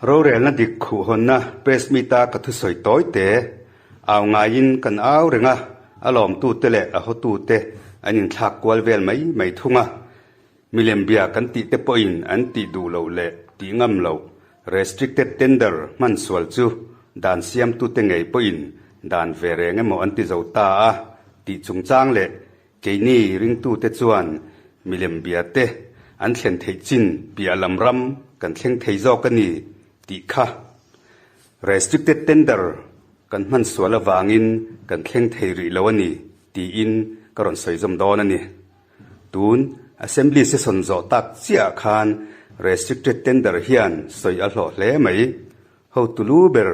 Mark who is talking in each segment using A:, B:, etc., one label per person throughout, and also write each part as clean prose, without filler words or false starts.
A: Rorelna dik khuhhawnna press meet-a ka thusawi tawi te, au ngaiin kan au reng a, a lawmtute leh a hawtute an inthlak kual vel mai mai thung a. Milem bia kan tih te pawhin an tih duh loh leh tih ngam loh restricted tender hman sual chu dan siamtute ngei pawhin dan ve reng emaw an ti zo ta a tih chungchang leh Keini ringtute chuan milem bia te an thlen theih chin piah lam ram kan thleng thei zawk a ni tih kha restricted tender kan hman sual avangin kan thleng thei rih lo a ni tiin ka rawn sawi zawm dawn a ni. Tun Assembly session zawh tak chiah khan restricted tender hian sawi a hlawh hle mai. Hotu lu ber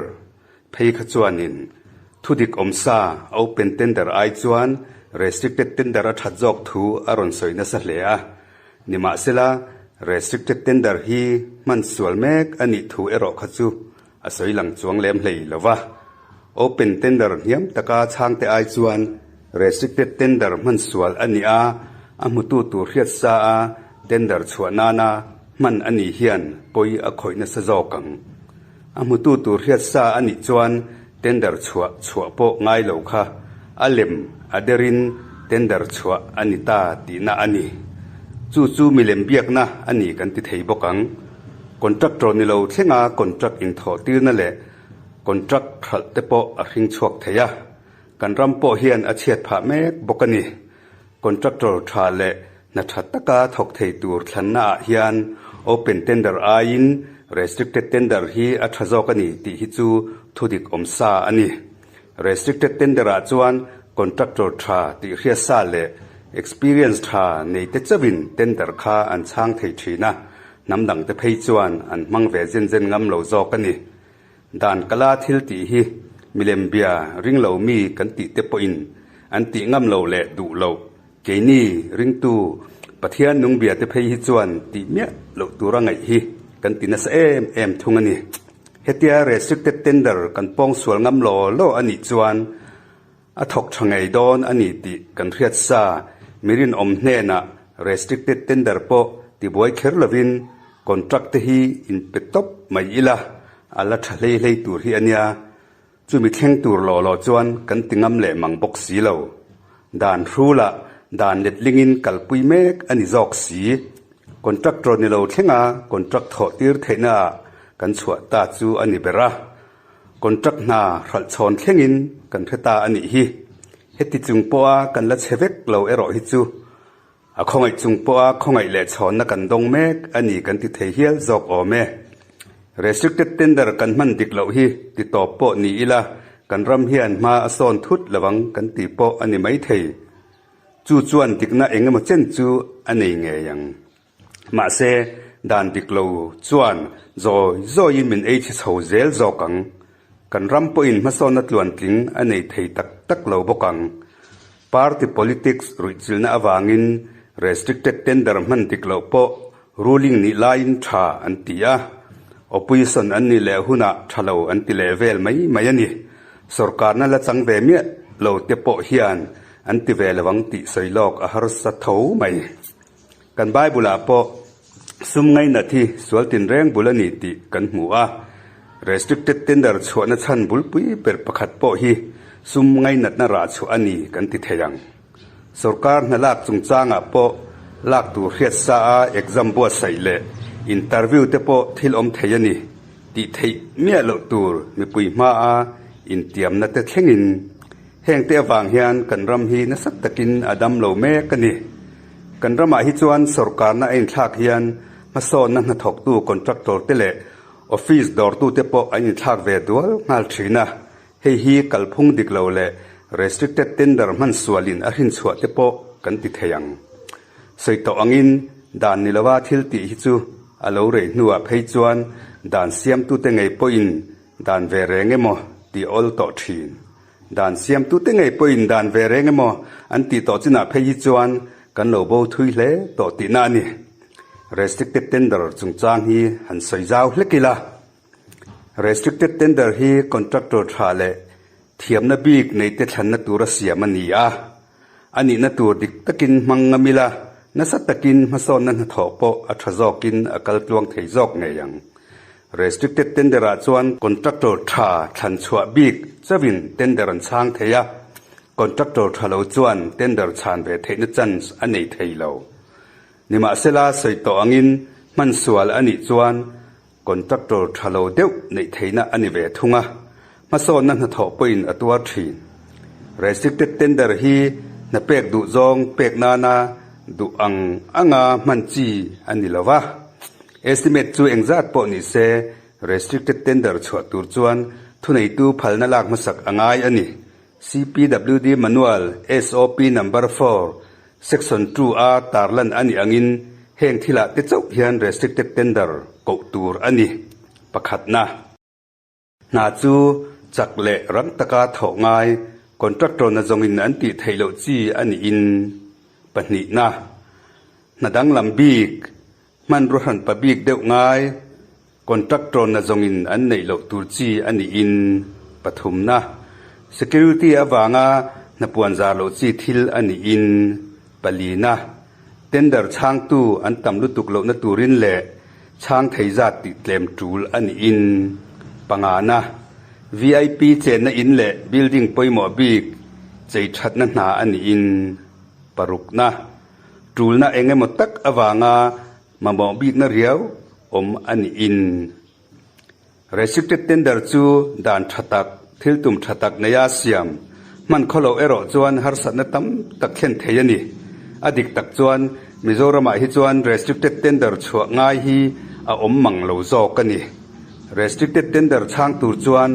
A: phei kha chuanin thudik awmsa open tender ai chuan restricted tender a that zawk thu a rawn sawi nasa hle a. Nimahsela, restricted tender hi hman sual mek a nih thu erawh kha chu a sawi lang chuang lem hlei lo va. Open tender hniam taka chhangte ai chuan restricted tender hman sual a nih a, a hmutu tur hriat sa a tender chhuah nana hman a nih hian pawi a khawih nasa zawk ang. A hmutu tur hriat sa a nih chuan tender chhuah chhuah pawh ngai lo kha a lem a derin tender chhuah a ni ta tihna a ni. Chu chu milem biakna a ni kan ti thei bawk ang. Contractor ni lo thlenga contract inthawh tirna leh contract hralh te pawh a hring chhuak thei a, kan ram pawh hian a chhiat phah mek bawk a ni. Contractor tha leh hna tha taka thawk thei tur thlanna ah hian open tender aiin restricted tender hi a tha zawk a ni tih hi chu thudik awm sa a ni. Restricted tender ah chuan contractor tha tih hriat sa leh experience tha nei te chauhin tender kha an chhang thei thin a, hnam dang te phei chuan an hmang ve zen zen ngam lo zawk a ni. Dan kala thil tih hi milem bia ring lo mi kan tih te pawhin an tih ngam lo leh duh loh. Keini ringtu Pathian nung bia te phei hi chuan tih miah loh tura ngaih hi kan ti nasa em em thung a ni. Hetia restricted tender kan pawng sual ngam law law a nih chuan a thawk tha ngei dawn a ni tih kan hriat sa. Mi rinawm hnenah restricted tender pawh tibuai kher lovin contract te hi inpe tawp mai ila a la tha hlei hlei tur hi a nia. Chumi thleng tur law law chuan kan ti ngam leh mang bawk si lo. Dan hrulah dan letlingin kalpui mek a ni zawk si. Contractor ni lo thlenga contract thawh tir theihna ah kan chhuah ta chu a ni ber a. Contract hna hralh chhawn thlengin kan hre ta a nih hi. Heti chung pawha kan la chhe vek lo erawh hi chu A khawngaih chung pawha khawngaih leh chhawnna kan dawng mek a ni kan ti thei hial zawk awm e. Restricted tender kan hman dik loh hi ti tawp pawh ni ila kan ram hian hma a sawn thut lovang kan ti pawh a ni mai thei. Chu chuan dikna eng emaw chen chu a nei ngei ang. Mahse, dan dik lo chuan zawi zawiin min ei chhe chho zel zawk ang. Kan ram pawhin hmasawnna tluantling a nei thei tak tak lo bawk ang. Party politics ruihchilhna avangin restricted tender hman dik loh pawh ruling nih laiin tha an ti a, opposition an nih leh hunah tha lo an ti leh vel mai mai a ni. Sorkarna la chang ve miah lo te pawh hian an ti ve lo ang tih sawi lawk a harsa tho mai. Kan Bible-ah pawh sum ngainat hi sual tinreng bul a ni tih kan hmu a. Restricted tender chhuahna chhan bulpui ber pakhat pawh hi sum ngainatna rah chhuah a ni kan ti thei ang. Sorkar hna lak chungchangah pawh lak tur hriat sa a exam buatsaih leh interview te pawh thil awm thei a ni tih theih miah loh tur mipui hmaa intiamna te thlengin Hengte avang hian kan ram hi nasa takin a dam lo mek a ni. Kan ramah hi chuan sorkarna a inthlak hian hmasawnna hnathawktu contractor te leh office dawrtute pawh an inthlak ve dual nghal thin a. Hei hi kalphung dik lo leh restricted tender hman sualin a hrinchhuah te pawh kan ti thei ang. Sawi tawh angin dan ni lova thil tih hi chu a lo rei hnuah phei chuan dan siamtute ngei pawhin dan ve reng emaw tih awl tawh thin. Dan siamtute ngei pawhin dan ve reng emaw an tih tawh chinah phei hi chuan kan lo bo thui hle tawh tihna a ni. Restricted tender chungchang hi han sawi zau hlek ila. Restricted tender hi contractor tha leh thiamna bik neite thlanna tura siam a ni a. A nihna tur dik takin hmang ngam ila, nasa takin hmasawnna hnathawh pawh a tha zawkin a kal tluang thei zawk ngei ang. Restricted tender-ah chuan contractor tha thlan chhuah bik chauhin tender an chhang thei a, contractor tha lo chuan tender chhan ve theihna chance a nei thei lo. Nimahsela sawi tawh angin hman sual a nih chuan contractor tha lo deuh neih theihna a ni ve thung a, hmasawnna hnathawh pawhin a tuar thin. Restricted tender hi hna pek duh zawng pek nana duh ang anga hman chi a ni lo va. Estimate chu engzat pawh ni se restricted tender chhuah tur chuan thuneitu phalna lak hmasak a ngai a ni. CPWD Manual SOP Number 4, Section 2 a tarlan a nih angin heng thilah te chauh hian restricted tender koh tur a ni. Pakhatna. Hna chu chak leh rang taka thawh ngai contractor na zawngin an tih theih loh chi a niin. Pahnihna. Hna danglam bik, hmanrua hranpa bik deuh ngai Contractor na zawngin an neih loh tur chi a niin pathumna, security avanga hnapuan zar loh chi thil a niin palina, tender chhangtu an tam lutuk lohna turin leh chhang thei zat tih tlem tul a niin pangana, VIP chenna in leh building pawimawh bik chei thatna hna a niin parukna, tulna eng emaw tak avanga Mamawh bikna riau awm a niin. Restricted tender chu dan tha tak, thil tum tha tak neia siam hman khaw loh erawh chuan harsatna tam tak thlen thei a ni. A dik tak chuan Mizoramah hi chuan restricted tender chhuah ngai hi a awm mang lo zawk a ni. Restricted tender chhang tur chuan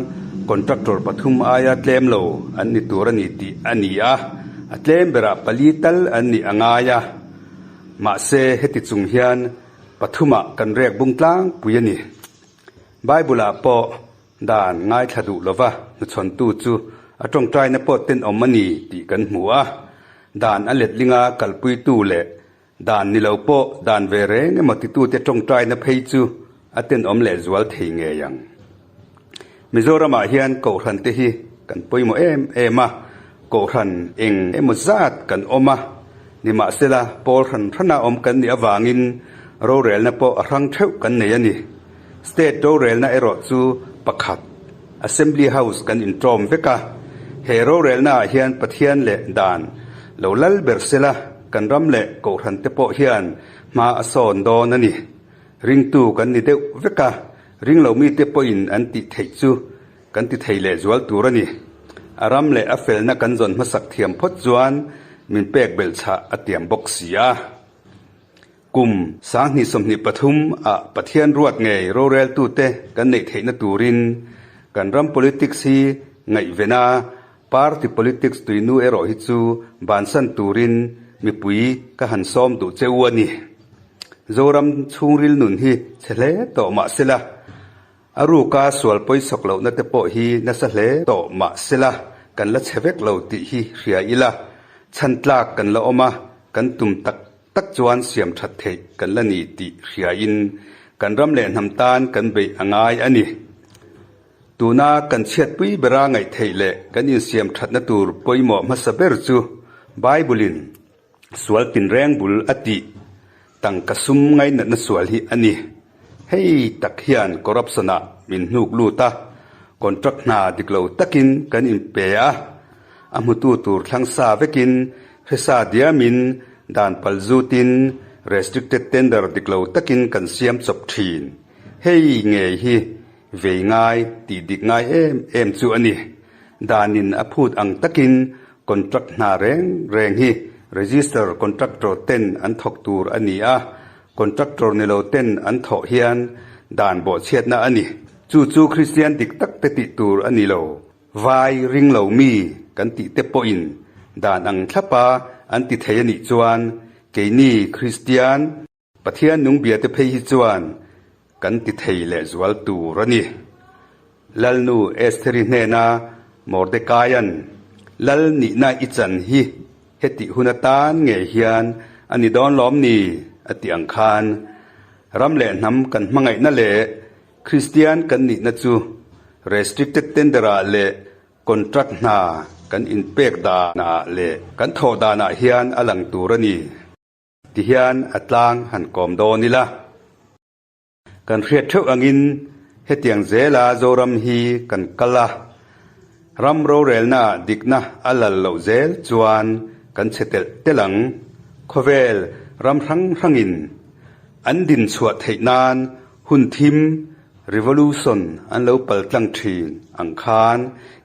A: contractor pathum aia tlem lo an ni tur a ni tih a ni a, a tlem berah pali tal an nih a ngai a. Mahse, heti chung hian pathumah kan rek bung tlangpui a ni. Bible-ah pawh dan ngaithla duh lova hnuchhawntu chu a tawngtaina pawh tenawm a ni tih kan hmu a. Dan a letlinga kalpuitu leh dan ni lo pawh dan ve reng emaw titute tawngtaina phei chu a tenawm lehzual thei ngei ang. Mizoramah hian Kohhran te hi kan pawimawh em em a, Kohhran eng emaw zat kan awm a, nimahsela pawl hran hrana awm kan nih avangin rorelna pawh a hrang theuh kan nei a ni. State rorelna erawh chu pakhat, Assembly House kan inṭawm vek a, he rorelna ah hian Pathian leh dan lo lal ber sela kan ram leh Kohhran te pawh hian hma a sawn dawn a ni. Ringtu kan ni deuh vek a, Ring lo mite pawhin an tih theih chu kan ti thei leh zual tur a ni. A ram leh a felna kan zawn hmasak thiam phawt chuan min pek belh chhah a tiam bawk si a. Kum 2023 ah Pathian ruat ngei roreltute kan neih theihna turin kan ram politics hi ngaihven a, party politics tuinu erawh hi chu bansan turin mipui ka han sawm duh che u a ni. Zoram chhungril nun hi chhe hle tawh mah sela, a ruka sual pawisawk lohna te pawh hi nasa hle tawh mah sela kan la chhe vek lo tih hi hria ila, chhan tlak kan la awm a, kan tum tak tak chuan siam that theih kan la ni tih hriain kan ram leh hnam tan kan beih a ngai a ni. Tuna kan chhiatpui bera ngaih theih leh kan insiam thatna tur pawimawh hmasa ber chu Bible-in Sual tinreng bul a tih tangka sum ngainatna sual hi a ni. Hei tak hian corruption-ah min hnuk lut a, contract hna dik lo takin kan inpe a, a hmutu tur thlang sa vekin hresa diamin dan pal zutin restricted tender dik lo takin kan siam chawp thin. Hei ngei hi vei ngai tih dik ngai em em chu a ni. Danin a phut ang takin contract hna reng reng hi register contractor ten an thawk tur a ni a, contractor ni lo ten an thawh hian dan bawhchhiatna a ni. Chu chu Kristian dik tak te tih tur a ni lo. Vai ring lo mi kan tih te pawhin dan ang thlapa an ti thei a nih chuan keini Kristian, Pathian nung bia te phei hi chuan kan ti thei leh zual tur a ni. Lalnu Estheri hnena Mordekaia'n Lal nihna i chan hi hetih hun atan ngei hian a ni dawn lawm ni? a tih ang khan ram leh hnam kan hmangaihna leh Kristian kan nihna chu restricted tender-ah leh contract hna kan inpek danah leh kan thawh danah hian a lang tur a ni. Tihian a tlang han kawm dawn ila. Kan hriat theuh angin. Hetiang zela Zoram hi kan kal a, ram rorelnaah dikna a lal loh zel chuan kan chhe telh telh ang. Khawvel ram hrang hrangin an din chhuah theih nan hun thim, revolution, an lo pal tlang thin ang khan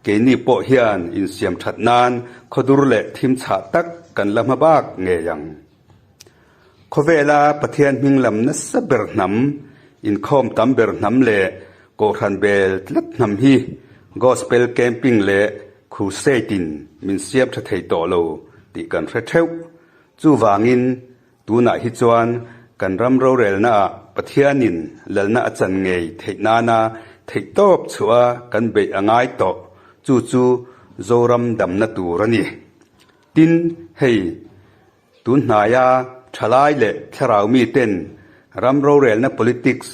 A: keini pawh hian insiam that nan khawdur leh thim chhah tak kan la hma bak ngei ang. Khawvela Pathian hming lam nasa ber hnam, inkhawm tam ber hnam leh Kohhran bel tlat hnam hi Gospel Camping leh Crusade in min siam tha thei tawh lo tih kan hre theuh. Chuvangin tunah hi chuan kan ram rorelnaah Pathianin lalna a chan ngei theih nana theihtawp chhuah a kan beih a ngai tawh, chu chu Zoram damna tur a ni. Tin, hei. Tun hnaia thalai leh thlarau miten ram rorelna politics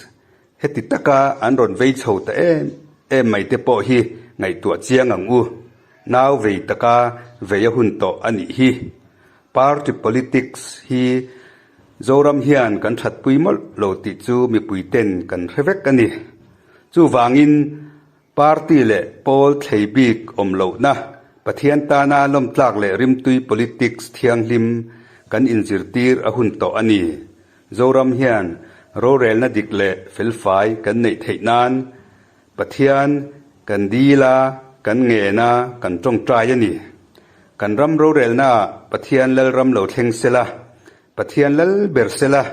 A: heti taka an rawn vei chho ta em em mai te pawh hi ngaihtuah chiang ang u. Nau vei taka vei a hun tawh a nih hi. Party politics hi Zoram hian kan thatpui mawlh lo tih chu mipui ten kan hre vek a ni. Chuvangin Party leh pawl thlei bik awm lohna, Pathian tana lawmtlak leh rimtui politics thianghlim kan inzirtir a hun tawh a ni. Zoram hian rorelna dik leh felfai kan neih theih nan Pathian kan dil a, kan ngen a, kan tawngtai a ni. Kan ram rorelnaah Pathian Lalram lo thleng sela, Pathian lal ber sela,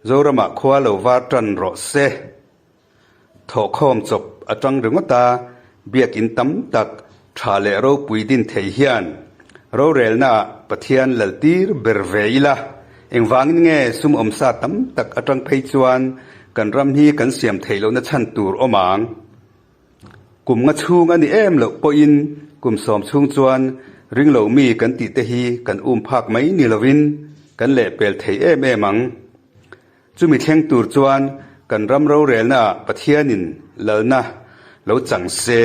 A: Zoramah khua lo var tan rawh se. Thawhkhawm chawp atang ringawt a, biakin tam tak tha leh ropui din thei hian rorelnaah Pathian laltir ber ve ila, engvangin nge sum awmsa tam tak atang phei chuan kan ram hi kan siam theih lohna chhan tur awm ang? Kum nga chhung a ni em loh pawhin kum sawm chhung chuan ringlo mi kan tih te hi kan um phak mai ni lovin kan lehpel thei em em ang. Chumi thleng tur chuan kan ram rorelnaah Pathianin lalna lo chang se,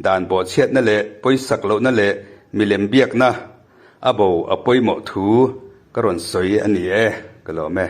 A: dan bawhchhiatna leh pawisak lohna leh milem biakna a bo a pawimawh thu ka rawn sawi a ni e, ka lawm e.